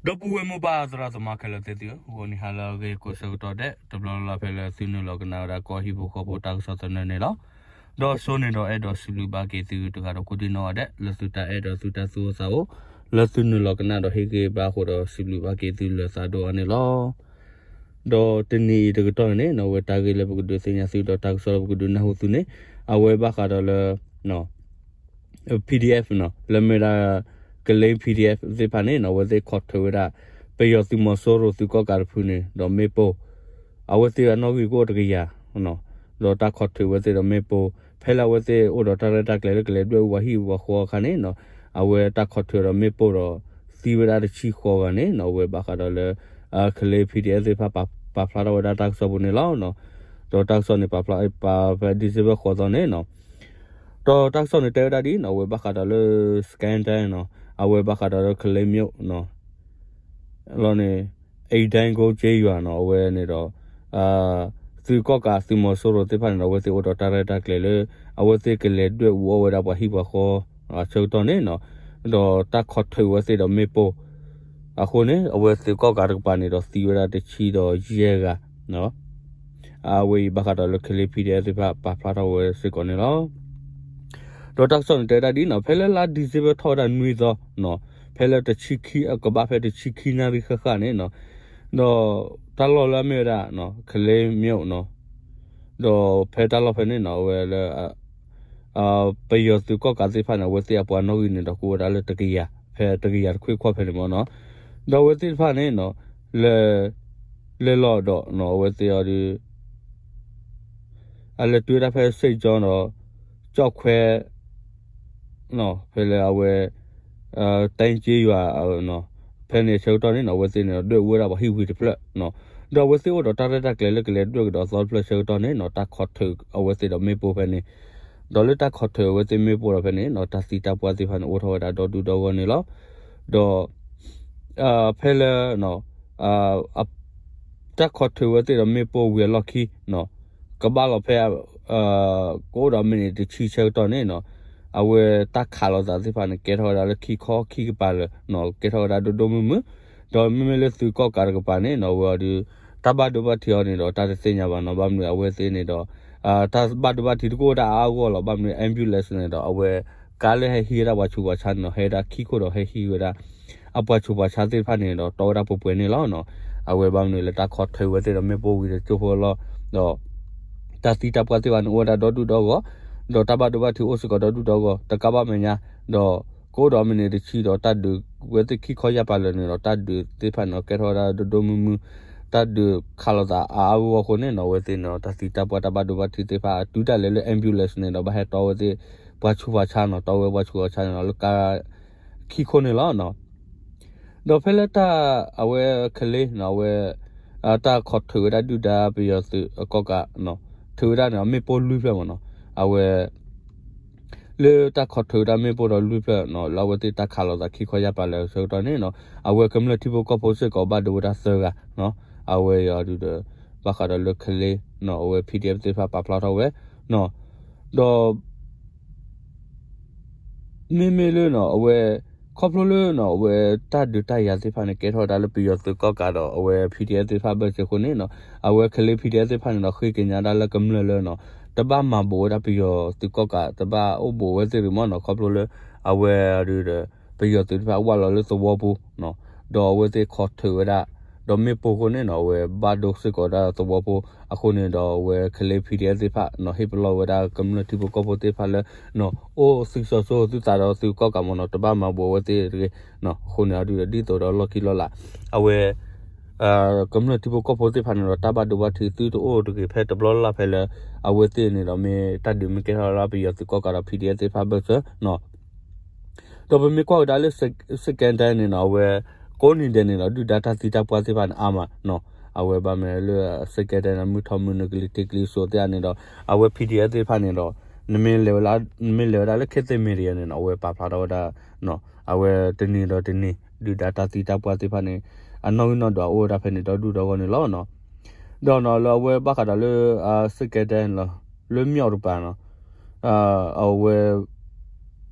ဒီပုၢ်ဝဲၢ်မိၢ်ပၢ်သရၣ်သမါခဲလၢာ်သ့ၣ်သုဧၢ, ဂီၤနံၤဟါလၢအဂ့ၤကိးဆၢကတီၢ်ဒဲး တဘျီလၢ်လၢ်ဖဲလၢသုနုာ်လီၤကနၣ်ဝဲဒၣ်ကီၢ်ဟံၣ်ဖိဃီဖိတၢ်ကစီၣ်သနၢၣ်န့ၣ်လီၤ. ဒီးစိန့ၣ်ဒီးအဲၣ်ဒိးစံးဘျုးဘၣ်က့ၤသုတဂၤဒီးကိးဒံနီၢ်ဂၤဒဲး လၢသုတၢ်အဲၣ်ဒိးသုတၢ်သူၣ်အိၣ်သးအိၣ် လၢသုနုာ်လီၤကနၣ်ဒီးဟ့ၣ်ဂံၢ်ဘါအဃိဒီးစံးဘျုးဘၣ်က့ၤသုလၢသးဒိၣ်အါန့ၣ်လီၤ. ဒီးတနံၤအံၤတကတီၢ်န့ၣ် အဝဲတၢ်ဂ့ၢ်လၢပကဒုးသ့ၣ်ညါသုဒီးတၢ်ကစီၣ်လၢပကဒုးနၢ်ဟူသုန့ၣ် အဝဲဘၣ်ဃးဒီးလၢ PDF နီၤ လၢမ့ၢ်ဒၣ် ကလ့ PDF သ့ၣ်တဖၣ်န့ၣ်နီၤ အဝဲသ့ၣ်ခိးထွဲဝဲဒၣ် ပယီၤသုးမီၤစိရိၤသုးကီၣ်ကးတဖုန့ၣ် ဒီးမ့ၣ်ပိၢ် အဝဲသ့ၣ်အနီၣ်ဂံၢ်ကအိၣ်တကယၤ ဒီးတၢ်ခိးထွဲဝဲသ့ၣ်ဒီးမ့ၣ်ပိၢ် ဖဲလၢအဝဲသ့ၣ်အိၣ်ဒီးတၢ်ရဲၣ်တၢ်ကျဲၤလၢကလဲၤဒွဲၣ်အူပှၤဟံၣ်ပှၤဃီအခါန့ၣ်နီၤ အဝဲတၢ်ခိးထွဲဒီးမ့ၣ်ပိၢ်ဒီး သံဝဲဒၣ်တဆံဃိးဂၤန့ၣ်နီၤ အဝဲဘၣ်ဃးဒီးလၢ ကလ့ PDF သ့ၣ်တဖၣ်ပာ်ဖျါထီၣ်ဝဲဒၣ်တၢ်ကစီၣ်ပူၤန့ၣ်လီၤ. ဒီးတၢ်ကစီၣ်န့ၣ်ပာ်ဖျါ ပာ်ဖဲ December ဃိးသီန့ၣ်နီၤ ဒီးတၢ်ကစီၣ်န့ၣ်တဲဝဲဒၣ်ဒ်နီၤ အဝဲဘၣ်ဃးဒီးလၢ Sagaing နီၤ အဝဲဘၣ်ဃးဒီးလၢ ကလ့ မြို့ နီၤ လီၤန့ၣ် အ့ဒဲကိကျေးရွာ နီၤ အဝဲန့ၣ်ဒီး သုးကီၣ်ကးသုးမီၤစိရိၤသ့ၣ်တဖၣ်န့ၣ်ဒီး အဝဲသ့ၣ်အိၣ်ဒီးတၢ်ရဲၣ်တၢ်ကျဲၤလၢ အဝဲသ့ၣ်ကလဲၤဒွဲၣ်အူအီၣ်ဝဲဒၣ်ပှၤဟံၣ်ပှၤဃီ အဆၢကတီၢ်န့ၣ်နီၤ ဒီးတၢ်ခိးထွဲဝဲသ့ၣ်ဒီးမ့ၣ်ပိၢ် အဃိန့ၣ် အဝဲသုးကီၣ်ကးတကပၤန့ၣ်ဒီးသံဝဲဒၣ်တဆံဒီးယဲၢ်ဂၤ အဝဲအံၤဘၣ်ဃးဒီးလၢ ကလ့ PDF သ့ၣ်တဖၣ်ပာ်ဖျါထီၣ်ဝဲစ့ၢ်ကီးန့ၣ်လီၤ. ဒီးတၢ်ကစီၣ်န့ၣ်တဲဝဲဒၣ်ဒ်နီၤ ဖဲလၢလါ December ထီၣ်ဝဲဒၣ်နွံသီနီၤ ဖဲလၢတဆံခံ ကဘၣ်ဖဲတဆံခံနၣ်ရံၣ်ဃၣ်ဃၣ်န့ၣ်နီၤ ဒီးတၢ်လီၢ်လၢအမ့ၢ်ဝဲဒၣ် ကလ့ မြို့ နီၤ ဒီးဖဲတၢ်လီၢ်ဖဲန့ၣ်နီၤ အဝဲလၢ ပယီၤသုးကီၣ်ကးသ့ၣ်တဖၣ်န့ၣ် အဝဲသ့ၣ်အပှၤနီၣ်ဂံၢ်န့ၣ်ဒီးကအိၣ်ဝဲဒၣ်လၢတကယၤ ဖဲတကယၤတခွ့ၣ်ခွီၣ်ဖဲန့ၣ်မ့ၢ်နီၤ ဒီးအဝဲသ့ၣ်တဖၣ်န့ၣ်နီၤ လဲၤ လဲၤလီၤဒီးနီၤ အဝဲသ့ၣ်အီၤဒီး အလဲၤတုၤဝဲဒၣ်ဖဲစ့ၣ်ကၠီဒီး ကၠီၣ်ခွဲ ဖဲလၢအဝဲ တၢ်က့ယွၤ ဖဲန့ၣ်အဆၢကတီၢ်န့ၣ်နီၤ အဝဲသ့ၣ်န့ၣ်ဒီးဒွဲၣ်အူဝဲဒၣ်ပှၤဟံၣ်ဝံၤတဖျၢၣ် ဒီးအဝဲသ့ၣ်အိၣ်ဒီးတၢ်ရဲၣ်တၢ်ကျဲၤလၢကလဲၤဒွဲၣ်ကဒီးသီတဖျၢၣ်ဆၢကတီၢ်န့ၣ်နီၤ တၢ်ခိးထွဲအဝဲသ့ၣ်ဒီးမ့ၣ်ပိၢ်ဖဲန့ၣ် ဒီးလၢတၢ်ခိးထွဲအဝဲသ့ၣ်မ့ၣ်ပိၢ်ဒီးဖဲန့ၣ်နီၤ တၢ်သံတၢ်ပှၢ်သ့ၣ်တဖၣ်န့ၣ် အိၣ်ထီၣ်ဝဲဒၣ်ဒီဒူၣ်ဒီဂီၢ်န့ၣ်လီၤ. ဒီး ဖဲလၢ တၢ်ခိးထွဲဝဲသ့ၣ်ဒီးမ့ၣ်ပိၢ်ဝံၤအလီၢ်ခံနီၤ ကဘၣ်လီၤဖဲ ကအိၣ်ဒီးမံးနံးတဆံဆၢကတီၢ်န့ၣ်နီၤ အဝဲတၢ်ခးလိာ်သးသ့ၣ်တဖၣ်န့ၣ် ကဲထီၣ်ဝဲဒၣ်လၢခံခီခံကပၤလၢာ်နီၤ ကဲထီၣ်ဝဲဒၣ်ဒိၣ်ဒိၣ်မုၢ်မုၢ် ဒီးမ့မ့ၢ်လၢသုးကီၣ်ကးတကပၤန့ၣ်နီၤ အဝဲအီၤဒီး တၢ်ဘၣ်ဒိဘၣ်ထံးအီၤန့ၣ်ဒီး တၢ်တသ့ၣ်ညါဘၣ်နီၤ ဘၣ်မနုၤအဝဲသ့ၣ်န့ၣ်ဒီး တၢ်ဘၣ်ဒိဘၣ်ထံးတကအိၣ်ဒၣ်အါအါဂီၢ်ဂီၢ်လီၤ ဘၣ်မနုၤ ambulance န့ၣ်ဒီး အဝဲ ကါလၢဟဲဟံးဝဲဒၣ်ပှၤဆူးပှၤဆါန့ၣ်နီၤ ဟဲဒၣ်ခံခိၣ်ဒီးဟဲဟံးဝဲဒၣ် အပှၤဆူးပှၤဆါသ့ၣ်တဖၣ်န့ၣ်ဒီး တီဝဲဒၣ်ပှဲၤပှဲၤန့ၣ်လီၤနီၤ. အဝဲဘၣ်မနုၤလၢတၢ်ခိးထွဲဝဲသ့ၣ်ဒီးမ့ၣ်ပိၢ်ဝံၤဒီးကၠိဖိလီၤ ဒီး တၢ်သံတၢ်ပှၢ်သ့ၣ်တဖၣ်န့ၣ် အိၣ်ဝဲဒၣ်ဒီဒူၣ်ဒီဂီၢ် ဒီးတၢ်ဘၣ်ဒိဘၣ်ထံးအိၣ်စ့ၢ်ကီးဒီဒူၣ်ဒီဂီၢ် တကးဘၣ်မဲာ်ညါ ဒီး ကအိၣ်ဒီးမံးနံးတဆံဒီး တၢ်ဒုးဝဲသ့ၣ်ခံခီယၢ်ပၤလၢာ်န့ၣ်ဒီး တၢ်ဒုးသ့ၣ်တဖၣ်န့ၣ်ဒီး ကဲထီၣ်ဝဲဒၣ်ဒိၣ်ဒိၣ်မုၢ်မုၢ် တၢ်ဒုးခးလိာ်သးအါအါဂီၢ်ဂီၢ်အဃိန့ၣ်နီၤ အဝဲသ့ၣ်န့ၣ်ဒီး တၢ်သံတၢ်ပှၢ်တၢ်ဘၣ်ဒိဘၣ်ထံးသ့ၣ်တဖၣ် တုၤဒၣ်လဲာ်လၢ ambulance န့ၣ်ဒီး ဘၣ်ဟဲတီဝဲသ့ၣ် ပှၤဆူးပှၤဆါနီၤ တီဝဲပှၤဆူးပှၤဆါန့ၣ်ဒီး လၢကါ ခံခိၣ်န့ၣ်လီၤနီၤ. ဒီးဖဲလၢတၢ် အဝဲကလ့နီၤ အဝဲ တၢ်ခိးထွဲဝဲဒၣ်ဒုၣ်ဒါပယီၤသုးအကီၣ်ကး ထွဲဝဲဒၣ်န့ၣ် မ့ၣ်ပိၢ်လွံၢ်ဖျၢၣ်မ့ၢ်နီၤ အဝဲ လၢတၢ်ခိးထွဲဝဲဒၣ်မ့ၣ်ပိၢ်ဒီးလွံၢ်ဖျၢၣ်နီၤ လၢအဝဲသ့ၣ်တၢ်ခးလိာ်သးခံခီယၢ်ပၤလၢာ်အဆၢကတီၢ်န့ၣ်နီၤ အဝဲကမျၢၢ်ထံဖိကီၢ်ဖိစ့ၢ်ကီးဘၣ်ဒိဝဲဒၣ်သၢဂၤနီၤ အဝဲအံၤဒုးဒီး ဘၣ်ဃးဒီးလၢကလ့နီၤ အဝဲ PDF သ့ၣ်တဖၣ်ပာ်ဖျါထီၣ်ဝဲနီၤ ဒီး မ့မ့ၢ်လၢနီၤ အဝဲ ခီဖျိလၢနီၤ အဝဲတၢ်ဒုးတၢ်ယၤသ့ၣ်တဖၣ်န့ၣ် ကဲထီၣ်ဝဲဒၣ်လၢပယီၤသုးကီၣ်ကးဒီး အဝဲ PDF သ့ၣ်တဖၣ်ဘၢၣ်စၢၤအဃိန့ၣ်နီၤ အဝဲကလ့ PDF သ့ၣ်တဖၣ်န့ၣ်ဒီး ဃ့ကညးဒၣ်လၢကမျၢၢ်လၢနီၤ တဘၣ်မၤဘူးဝဲဒၣ်ပယီၤသုးကီၣ်ကး တဘၣ်အိၣ်ဘူးဝဲသ့ၣ်တဂ့ၤမ့ၢ်နီၤ ခီဖျိလၢ အဝဲဒုးဒီး ပယီၤသုးတဖၣ်ဝၢ်လီၤလၢသဝီပူၤနီၤ ဒီးအဝဲသ့ၣ်ခိးထွဲဝဲဒၣ် ဒီးမ့ၣ်ပိၢ်အဃိန့ၣ်နီၤ အဝဲဘၣ်ဒိစ့ၢ်ကီးဒၣ်သဝီပူၤ အဃိန့ၣ်ဒီးအဝဲကလ့ PDF သ့ၣ်တဖၣ်နီၤ ဟ့ၣ်ပလီၢ်ဝဲဒၣ်ကမျၢၢ်ထံဖိကီၢ်ဖိသ့ၣ်တဖၣ်လၢ အိၣ်သုးစီၤစိသုသးဒီးသုးကီၣ်ကးမ့ၢ်နီၤ တဘၣ်မၤဘူးအဝဲသ့ၣ်တဂ့ၤနီၤ အဃိန့ၣ်အဒုးဒီးဒ်သိးဒီးလီၢ်ခံလီၢ်လာ် အဝဲ ကမျၢၢ်ထံဖိကီၢ်ဖိသ့ၣ်တဖၣ်န့ၣ်ဒီး တၢ်ဘၣ်ဒိဘၣ်ထံးသုတအိၣ်တဂ့ၤ ဖဲတဘျီလၢ်လၢ်ဖဲလၢ အဝဲသ့ၣ်န့ၣ်ဒီးမ့ၢ်တၢ်ဒုးမ့ၢ်ကဲထီၣ်လၢပယီၤသုးကီၣ်ကးဒီး PDF သ့ၣ်တဖၣ်ဘၢၣ်စၢၤနီၤ ဒီးပမ့ၢ်ကွၢ်ကဒါလၢ စကဲတဲန့ၣ်နီၤ အဝဲ ကိးနံၤဒဲးန့ၣ်ဒီး ဒုၣ်ဒါတၢ်သံတၢ်ပှၢ်သ့ၣ်တဖၣ်န့ၣ်အါမးနီၤ အဝဲဘၣ်မနုၤလၢ စကဲတဲန့ၣ် မုၢ်ထီၣ်မုၢ်နုာ်ကလံၤထံးကလံၤစိးသ့ၣ်ဧါန့ၣ်ဒီး အဝဲ PDF သ့ၣ်တဖၣ်န့ၣ်ဒီး နမ့ၢ်လဲၤဝဲ နမ့ၢ်လဲၤဝဲဒၣ်လၢ ခေတ်သစ် Media န့ၣ်နီၤ အဝဲပာ်ဖျါထီၣ်ဝဲဒၣ် အဝဲတနံၤဒီးတနံၤ ဒုၣ်ဒါတၢ်သံတၢ်ပှၢ်သ့ၣ်တဖၣ်န့ၣ် အနီၣ်ဂံၢ်နီၣ်ဒွးအိၣ်ဝဲဒၣ်ဖဲန့ၣ်ဒီဒူၣ်ဒီဂီၢ်န့ၣ်လီၤနီၤ ဒီးနီၤလၢအဝဲဘၣ်ဃးဒီးလၢ စကဲတဲန့ၣ်လီၤ လၢမျီၣ်တပၤနီၤ အဝဲ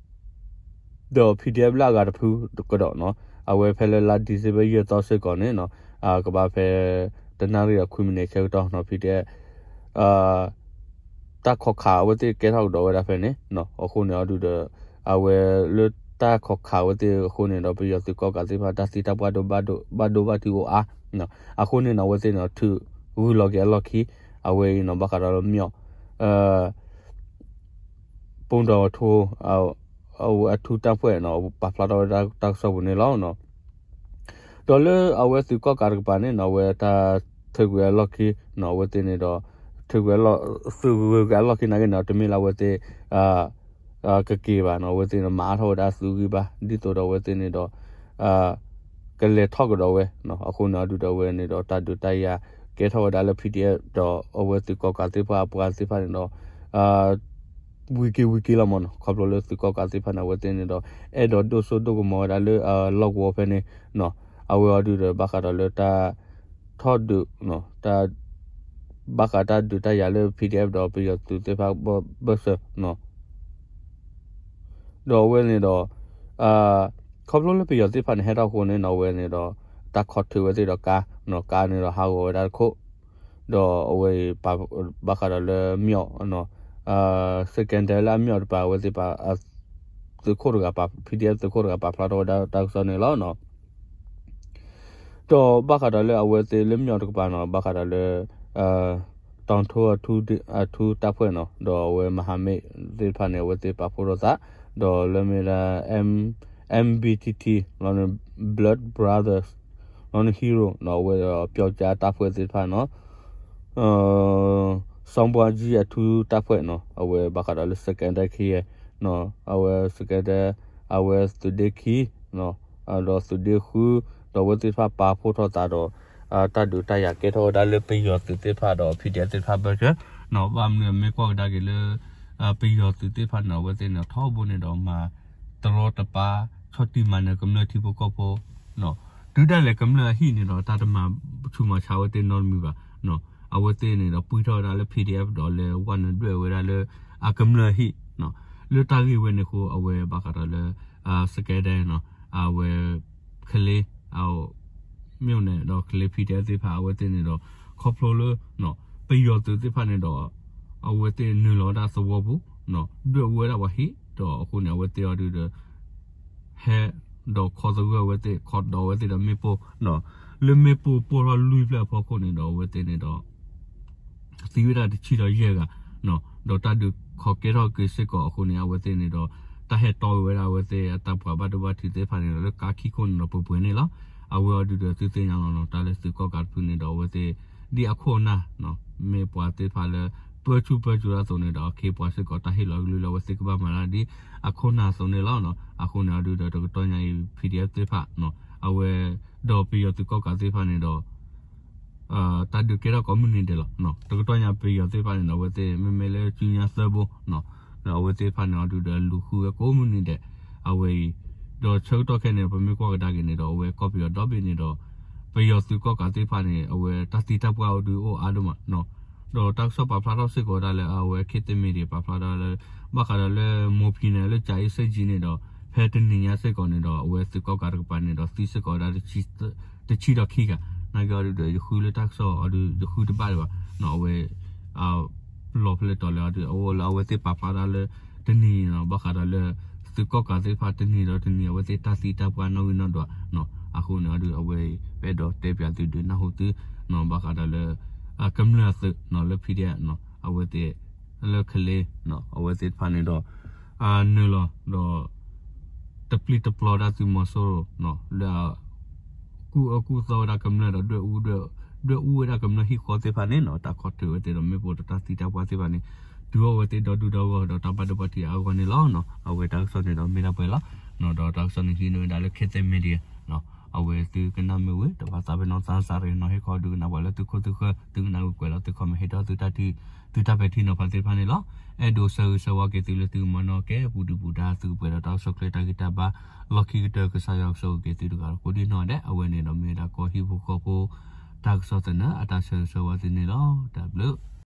ဒီး PDF လၢအဂၤတဖုကဒီးနီၤ အဝဲဖဲလၢလါ December ယဲၢ်သီစ့ၢ်ကီးန့ၣ်နီၤ ကဘၣ်ဖဲ တနၣ်ရံၣ်ဒီးခွံမံးနံးဆၢကတီၢ်နီၤ ဖံးဒဲး တၢ်ခီးခးအဝဲသ့ၣ်ကဲထီၣ်ကဒီးဝဲဒၣ်ဖဲန့ၣ်နီၤ အဃိန့ၣ်အဒုးဒီး အဝဲလၢတၢ်ခီးခးအဝဲသ့ၣ်အဃိန့ၣ်ဒီး ပယီၤသုးကီၣ်ကးသ့ၣ်တဖၣ် တၢ်သံတၢ်ပှၢ်ဒိဘၣ်ဒိဘၣ်ထံးအိၣ်အါ အဃိန့ၣ်နီၤ အဝဲသ့ၣ်န့ၣ်ဒီး ထုးဂုၢ်လီၤက့ၤအလီၢ်ခံ အဝဲအံၤနီၤ ဘၣ်ဃးဒီးလၢ မျီၣ် ပူဒီးအထူ အထူတၢ်ဖှဲၣ်နီၤ ပာ်ဖျါထီၣ်ဝဲဒၣ်တၢ်ကစီၣ်ပူၤန့ၣ်လီၤ. ဒီးလၢအဝဲသုးကီၣ်ကးတကပၤန့ၣ်နီၤ အဝဲတၢ်ထုးကွံာ်အလီၢ်ခံနီၤ အဝဲသ့ၣ်န့ၣ်ဒီး ထုးကွံာ်အလီၢ် သုးဂုၤက့ၤအလီၢ်ခံနာ်က့န့ၣ် တမ့ၢ်လၢအဝဲသ့ၣ် ကက့ၤဘၣ်နီၤ အဝဲသ့ၣ်န့ၣ် မၤအါထီၣ်ဝဲဒၣ်သုးဂံၢ်ဘါ ဒ်သိးဒီးအဝဲသ့ၣ်န့ၣ်ဒီး ကလဲၤထီၣ်ကဒီးဝဲနီၤ အဃိန့ၣ်အဒုးဒီးအဝဲန့ၣ်ဒီး တၢ်ဒုးတၢ်ယၤ ကဲထီၣ်ဝဲဒၣ်လၢ PDF ဒီးအဝဲသုးကီၣ်ကးသ့ၣ်တဖၣ်အပှၤသ့ၣ်တဖၣ်န့ၣ်ဒီး ဝံၤက့ၤဝံၤက့ၤလီၤမ့ၢ်နီၤ ခီဖျိလၢသုးကီၣ်ကးသ့ၣ်တဖၣ်န့ၣ် အဝဲသ့ၣ်န့ၣ်ဒီး အဲၣ်ဒိးဒိၣ်စိဒိၣ်ကမီၤဝဲဒၣ်လၢ လီၢ်ကဝီၤဖဲန့ၣ်နီၤ အဝဲအံၤဒုးဒီး ဘၣ်ဃးဒီးလၢတၢ်ထီၣ်ဒုး တၢ် ဘၣ်ဃးတၢ်ဒုးတၢ်ယၤလၢ PDF ဒီးပယီၤသုးသ့ၣ်တဖၣ်ဘၢၣ်စၢၤ ဒီးအဝဲန့ၣ်ဒီး ခီဖျိလၢပယီၤသ့ၣ်တဖၣ်န့ၣ် ဟဲထီၣ်အဃိန့ၣ်နီၤ အဝဲန့ၣ်ဒီး တၢ်ခီးထုးဝဲသ့ၣ်ဒီးကါနီၤ ကါန့ၣ်ဒီးဟးဂီၤဝဲဒၣ်တခိၣ် ဒီးအဝဲအံၤ ဘၣ်ဃးဒီးလၢမျီၣ် စကဲဒဲလၢအမျီၣ်တကပၤ အဝဲသ့ၣ် သုးခိၣ်တဂၤပာ် PDF သုးခိၣ်တဂၤ ပာ်ဖျါထီၣ်ဝဲဒၣ်တၢ်ကစီၣ်န့ၣ်လီၤ. ဒီးဘၣ်ဃးဒီးလၢအဝဲသ့ၣ်လၢမျီၣ်တကပၤနီၤ ဘၣ်ဃးဒီးလၢ တီထိ အထူတၢ်ဖှဲၣ်နီၤ ဒီးအဝဲ မဟာမိတ်သ့ၣ်တဖၣ်န့ၣ် အဝဲသ့ၣ်ပာ်ဖှိၣ်ထီၣ်သး ဒီးလၢမ့ၢ်ဒၣ် MBTT လီၤန့ၣ် Blood Brothers လီၤန့ၣ် Hero နီၤ အဝဲဒီး ပျောက်ကျား တပ်ဖွဲ့သ့ၣ်တဖၣ်နီၤ စီးပွားရေး အထူးတပ်ဖွဲ့နီၤ အဝဲဘၣ်ဃးဒီးလၢ စကဲဒဲခံ အဝဲ စကဲဒဲ အဝဲသုးဒ့ခံ ဒီးသုးဒ့ဃု ဒီးအဝဲသ့ၣ်တဖၣ်ပာ်ဖှိၣ်ထီၣ်သးဒီး တၢ်ဒုးတၢ်ယၤကဲထီၣ်ဝဲဒၣ်လၢပယီၤသုးသ့ၣ်တဖၣ်ဒီး PDF သ့ၣ်တဖၣ်ဘၢၣ်စၢၤနီၤ ဘၣ်မနုၤမ့ၢ်ကွၢ်ကဒါက့ၤလၢ ပယီၤသုးသ့ၣ်တဖၣ်န့ၣ် အဝဲသ့ၣ်န့ၣ် ထီဘိန့ၣ်ဒီးမၤတရီတပါ ဆီၣ်တံၢ်မၤနၢၤကမျၢၢ်ထံဖိကီၢ်ဖိ တုၤဒၣ်လဲာ်ကမျၢၢ်အဟံၣ်န့ၣ်ဒီး တၢ်တမၤဆူးမၤဆါဝဲသ့ၣ်နီတမံၤဘၣ်. အဝဲသ့ၣ်န့ၣ်ဒီး ပှံၢ်ထီၣ်ဝဲဒၣ်လၢ PDF ဒီးလဲၤဝဲနုာ်ဒွဲၣ်ဝဲဒၣ်လၢ အကမျၢၢ်အဟံၣ် လၢတၢ်ဂ့ၢ်ဝဲန့ၣ်အဃိ အဝဲဘၣ်ဃးဒီးလၢ စကဲဒဲနီၤ အဝဲ ကလ့ မြို့နယ် ဒီးကလ့ PDF သ့ၣ်တဖၣ် အဝဲသ့ၣ်န့ၣ်ဒီး ခီဖျိလၢ ပယီၤသုးသ့ၣ်တဖၣ်န့ၣ်ဒီး အဝဲသ့ၣ်နုာ်လီၤဝဲဒၣ်သဝီပူၤ ဒွဲၣ်အူဝဲဒၣ်ပှၤဟံၣ် ဒီးအဃိန့ၣ် အဝဲသ့ၣ်အံၤဒုးဒီး ဟဲ ဒီးခီသဂၢၢ်အဝဲသ့ၣ် ခီဒီးအဝဲသ့ၣ်ဒီးမ့ၣ်ပိၢ် လၢမ့ၣ်ပိၢ်ပိၢ်ထီၣ်လွံၢ်ဖျၢၣ်အဖီခိၣ်န့ၣ်ဒီး အဝဲသ့ၣ်န့ၣ်ဒီး သံဝဲဒၣ်တဆံဒီးယဲၢ်ဂၤ ဒီးတၢ်ဒုးခီကဲထီၣ်က့ၤစ့ၢ်ကီးအဃိန့ၣ် အဝဲသ့ၣ်န့ၣ်ဒီး တၢ်ဟဲတီဝဲဒၣ်အဝဲသ့ၣ်အတၢ်ပှၤဘၣ်ဒိဘၣ်ထံးသ့ၣ်တဖၣ်န့ၣ်ဒီး လၢကါခံခိၣ်န့ၣ်ဒီးပှဲၤပှဲၤန့ၣ်လီၤ. အဝဲအံၤဒုးဒီးသုသ့ၣ်ညါလီၤနီၤ တၢ်လၢသုးကီၣ်ကးတဖုန့ၣ်ဒီး အဝဲသ့ၣ် ဒ်အခိၣ်အနၢ် မ့ၢ်ပှၤသ့ၣ်တဖၣ်လၢ ပၢဆူၣ်ပၢစိးဒၣ်အသိးန့ၣ်ဒီး အခ့အပှၤစ့ၢ်ကီး တၢ်ဟ့ၣ်လီၤကလုၢ်လၢအဝဲသ့ၣ်ကဘၣ်မၤတၢ်ဒ်အခိၣ်အနၢ်အသိးန့ၣ်လီၤ. အဃိန့ၣ်အံၤဒုးဒီး တကတီၢ်ညါအံၤ PDF သ့ၣ်တဖၣ် အဝဲ ဒီးပယီၤသုးကီၣ်ကးသ့ၣ်တဖၣ်န့ၣ်ဒီး တၢ်ဒုးကဲထီၣ်ကိးမုၢ်နံၤဒဲးလီၤ. တကတီၢ်ညါပယီၤသ့ၣ်တဖၣ်န့ၣ်ဒီး အဝဲသ့ၣ်မ့မ့ၢ်လၢစုညါသၢဘိ ဒီးအဝဲသ့ၣ်တဖၣ်န့ၣ်အံၤဒုးဒီးလူၤဃုဝဲကိးမုၢ်နံၤဒဲး အဝဲအံၤ ဒီးဆၢကတီၢ်ခဲအံၤန့ၣ် ပမ့ၢ်ကွၢ်ကဒါက့ၤန့ၣ်ဒီး အဝဲကီၢ်ပယီၤဒီဘ့ၣ်န့ၣ်ဒီး ပယီၤသုးကီၣ်ကးသ့ၣ်တဖၣ်န့ၣ် အဝဲတၢ်သံတၢ်ပှၢ်အံၤဒုးအိၣ်အါဒိၣ်မး ဒီးတၢ်ကစီၣ်ပာ်ဖျါထီၣ်စ့ၢ်ကီးဝဲဒၣ်လၢ အဝဲ ခေတ်သစ်မီဒီယာ ပာ်ဖျါဒၣ်လၢ ဘၣ်ဃးဒီးလၢ မိၢ်ဖံန့ၣ် လၢကၠၤအ့စ့ၣ်ကၠံန့ၣ်ဒီး ဖဲတနံၤညါစ့ၢ်ကီးန့ၣ်ဒီး အဝဲသုးကီၣ်ကးတကပၤန့ၣ်ဒီး သံစ့ၢ်ကီးဝဲဒၣ် တဆံဒီးခံဂၤ နာ်က့အံၤဒုးဒီး ယဃုလၢတၢ်ကစီၣ်အံၤဒုး ယဃုတဘၣ်ဒံးဘၣ် အဝဲ လီၤဖဲလဲၣ်တီၤလဲၣ်အံၤဒုး အအိၣ်လၢအဝဲသ့ၣ်ပာ်ဖျါဒၣ်လၢ တနံၤန့ၣ် ဘၣ်ဃးဒီးလၢ သုးကီၣ်ကးသ့ၣ်တဖၣ်တနံၤဒီးတနံၤ အဝဲသ့ၣ်တၢ်သံတၢ်ပှၢ်နီၣ်ဂံၢ်နီၣ်ဒွး အဃိန့ၣ်အံၤဒုး အဝဲ ပအဲၣ်ဒိးတဲပၠးသုဒုးနၢ်ဟူသု ဘၣ်ဃးဒီးလၢ ကမျၢၢ်အသုးလၢ ဖံးဒဲး အဝဲသ့ၣ် လၢကလ့ အဝဲသ့ၣ်တဖၣ်န့ၣ်ဒီး နုာ်လီၤဒီး တပျံၤတပျီၤဒၣ်သုးမီၤစိရိၤ လၢ ကူၣ်အၢကူၣ်သီဝဲဒၣ်ကမျၢၢ်ဒီး ဒွဲၣ်အူဝဲဒၣ်ကမျၢၢ်ဟံၣ်ဃီသ့ၣ်တဖၣ်န့ၣ် တၢ်ခီၣ်ထံးဝဲသ့ၣ်ဒီးမ့ၣ်ပိၢ်ဒီးတၢ်သံတၢ်ပှၢ်သ့ၣ်တဖၣ်န့ၣ် တုၤအိၣ်ဝဲသ့ၣ်ဒီဒူၣ်ဒီဂီၢ်ဒီးတၢ်ဘၣ်ဒိဘၣ်ထံးအါဂီၢ်န့ၣ်လီၤ. အဝဲတၢ်ကစီၣ်န့ၣ်ဒီးမ့ၢ်ဒၣ်ပှဲၤလီၤ. ဒီးတၢ်ကစီၣ်န့ၣ်ဟံးန့ၢ်ဝဲဒၣ်လၢ ခေတ်သစ် Media အဝဲသုကနၣ်မ့ၢ်ဝံၤ တဘၣ်သးပ့ၤနီၣ်သးစၢ်ရ့ၣ်နီၤ ဟ့ၣ်ခီဒုးကနၣ်ပှၤလၢသုခိၣ်သုဃၢၤ သုကနၣ်ဝံၤကွဲးလီၤသု comment ဟ့ၣ်ဒီးသုတၢ် သုတၢ်ပဲာ်ထံနီၤဖးသ့ၣ်တဖၣ်န့ၣ်လီၤ. အဲၣ်ဒိးဆၢဂ့ၤဆၢဝါက့ၤသုလၢသုကမၤနီၣ်ကဲပူၤဒုၣ်ပူၤဒါ သုကပှဲၤဒီးတၢ်အိၣ်ဆူၣ်အိၣ်ချ့တၢ်ဂံၢ်တၢ်ဘါ လီၢ်ခံကတၢၢ် ကစၢ်ယွၤကဆိၣ်ဂ့ၤက့ၤသုတဂၤဒီးကိးဒံၣ်နီၣ်ဒဲး အဝဲန့ၣ်ဒီးမ့ၢ်ဝဲဒၣ်ကီၢ်ဟံၣ်ဖိဃီဖိ တၢ်ကစီၣ်သနၢၣ်အတၢ်ဆၢဂ့ၤဆၢဝါသုန့ၣ်လီၤ. တၢ်ဘျုး